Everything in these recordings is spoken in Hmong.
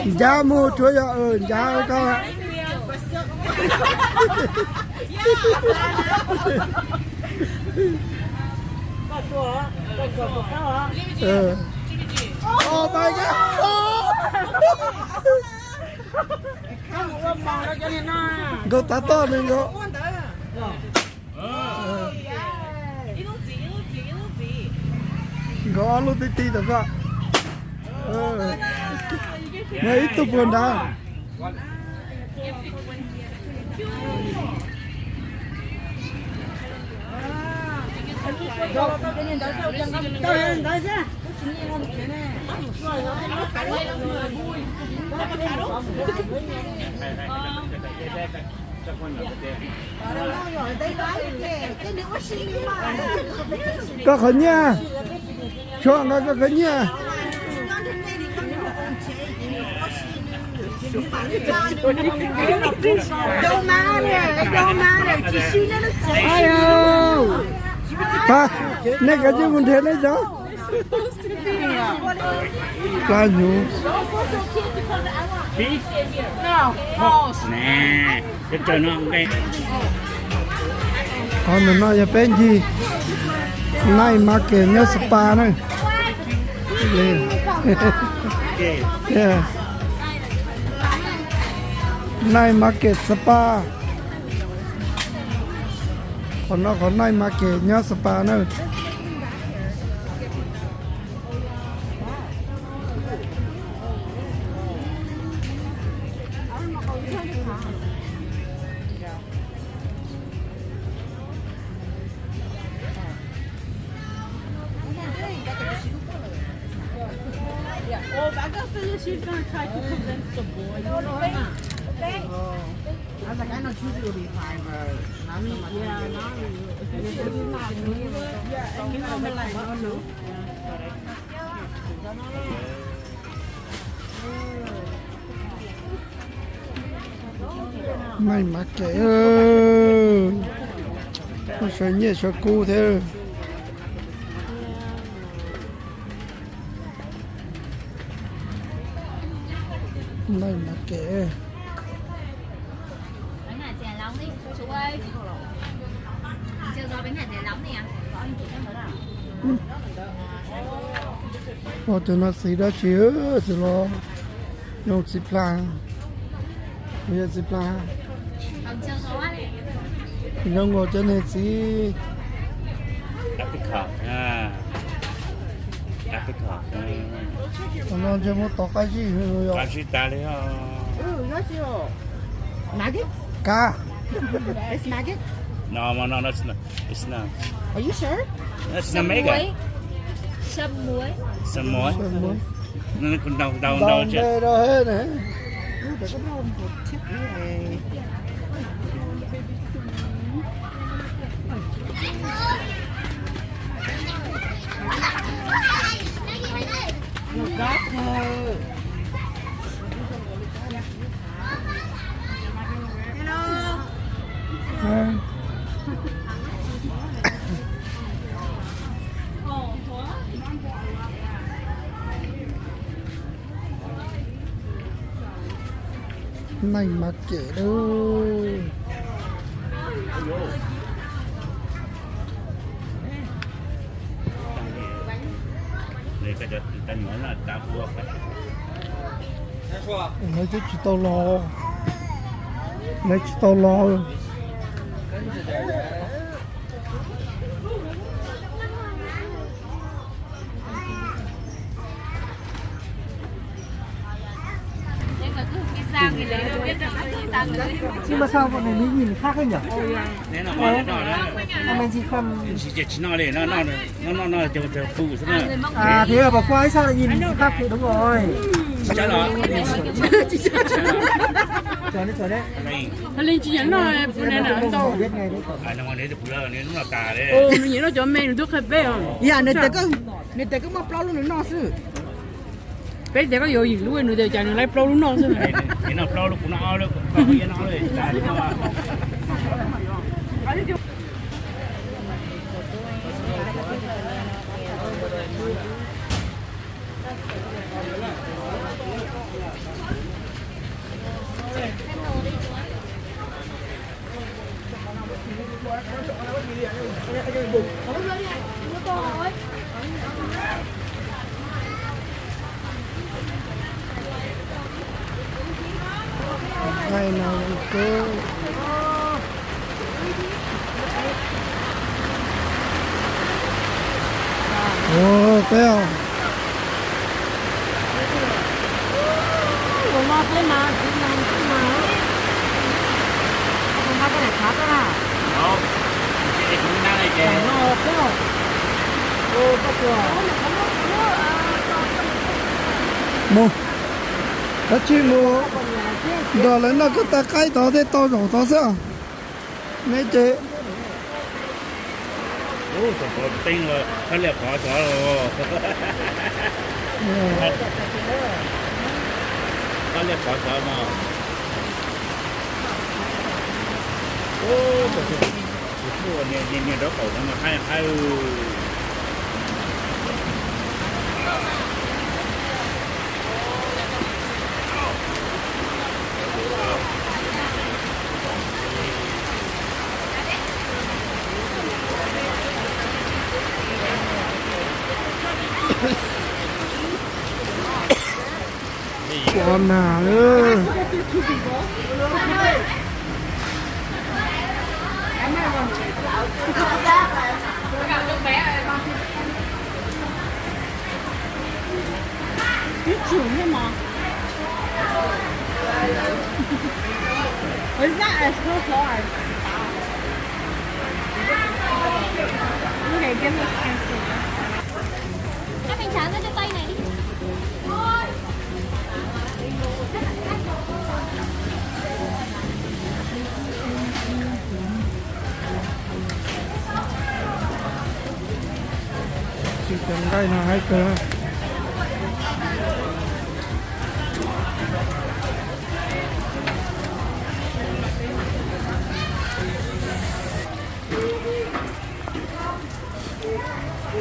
Ncab mus tsuav yog ncab ko. Oh my God. Nkauj tab tom nws nkauj. Nkauj ob lub tib tib tom koj. Muaj ib tug puag nrad. Koj qhov nyiaj, Tshuaj nqa koj qhov nyiaj. Pab, nej kav tsij mus nrhiav nej cov. Plab hnyuv. Qhov ntawm no yog peb ncig night market nyob Sapa na. Night market Sapa. Qhov no qhov night market nyob Sapa na. Night market, sawv nyiaj sawv kub thiab. Night market. Ua tus no txiv dab tsi, txiv los zoo txiv plag, yog txiv plag, zoo nkaus cov niag txiv. Qhov no ntshe muab tov qab zib yom. Kab. Ntaus ntaus ntaus. Night market lauj. Lawv twb tsis tau los, lawv tsis tau los. Sim mas sao bọn này mới nhìn khác đấy nhỉ? Anh em gì không? À, thế là bỏ qua hay sao lại nhìn khác thì đúng rồi. Chờ đấy, chờ đấy. Nws nyiam noj cov me nws twb qhia peb os. Yog nws tias koj muaj plaub lub nws noj xwb. Peb tias koj yuav yim lub nws tias cas nws laib plaub lub noj xwb. Noj plaub lub kuv noj ob lub. Koj noj ob lub. Cas noj. Nqaij no zoo kawg. Ua peb os. Mus, kav tsij mus nrog lawv noj koj tas qaib tod thiaj tau zaum tod xwb. Neb ces Ua nas. Ib tsum thiab mas. Is that a small flower? Okay, give me a chance. Các bạn chán cho tôi này đi. Tsis cov nqaij no haib kawg.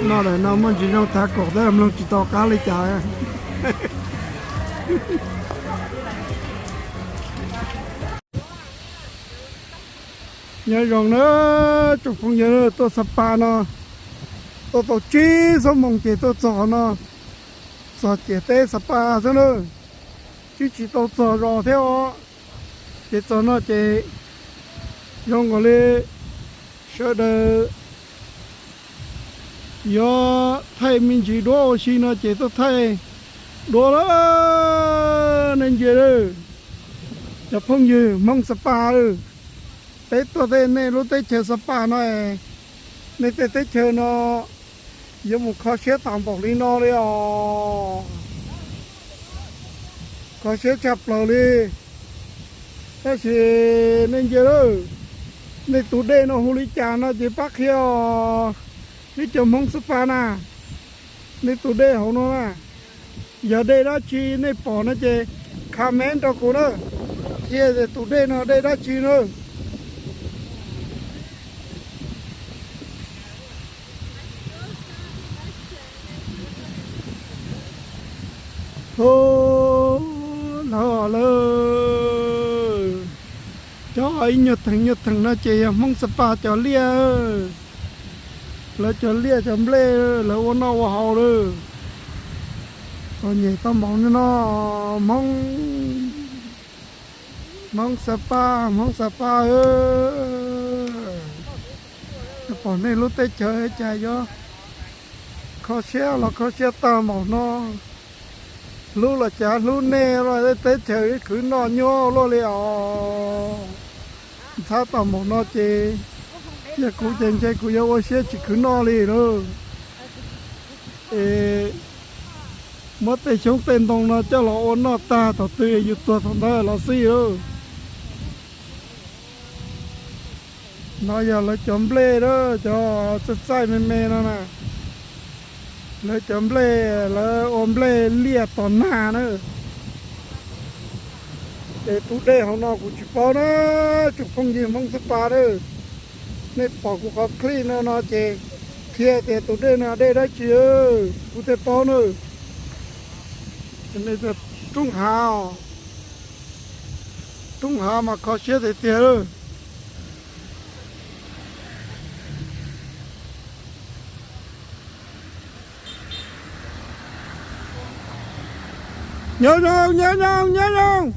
Noj daim no muaj ntsis zoo thav kaum thiab mloog tsis tau qab li cas. Nyob zoo na tsoom phooj ywg, tuaj Sapa no tuaj tau tsib xuab moos ces tuaj txog no, txog ciam teb Sapa xwb na, twb tsis tau txog zos thiab os. Ces txog no ces zoo nkaus li sawv daws yuav thaij me ntsis duab ua si no ces tuaj thaij dua lawm. Nej ntsia lawm, cov phooj ywg Hmoob Sapa lawm, peb tuaj tej nej lub teb chaws Sapa no, nej tej teb chaws no yuav mus kho siab tag npaum li no li os. Kho siab tshaj plaws li. Tab sis nej ntsia lawm, nej tus dej no hu li cas no ces pab qhia os. Nej cov Hmoob Sapa na, nej tus dej hauv no na, yog dej dab tsi nej pom no ces comment rau kuv na, qhia tias tus dej no dej dab tsi na. Lawv os lawv, cov ib nyuag theem nyuag theem no ces yog Hmoob Sapa cov liaj, lawv cov liaj cov nplej lawv ua noj ua haus lawm. Txom nyem tau npaum no, Hmoob, Hmoob Sapa, Hmoob Sapa. Pom nej lub teb chaws cas yuav kho siab los kho siab tag npaum no. Hlub los cas hlub nej los teb chaws khwv noj nyuaj luaj li os. Ntxhab tau npaum no ces yog kuv ces ntshe kuv yuav ua siab tsis khwv noj li lauj. Es muab tej xyoob tej ntoo no coj los ua noj tag thaum twg yus tuag thaum ntawd los xij lauj. No yog lawv cov nplej na, cov txaij txaij me me no na. Lawv cov nplej, lawv ua nplej liaj tos nag na. Ces tus dej hauv no kuv tsis paub na, tsoom phooj ywg Hmoob Xab Pas na. Nej pom kuv qhov clip no no ces qhia tias tus dej no dej dab tsi, kuv thiaj paub na. Roob hav, roob hav mas kho siab tiag tiag. Nyob zoo, nyob zoo, nyob zoo.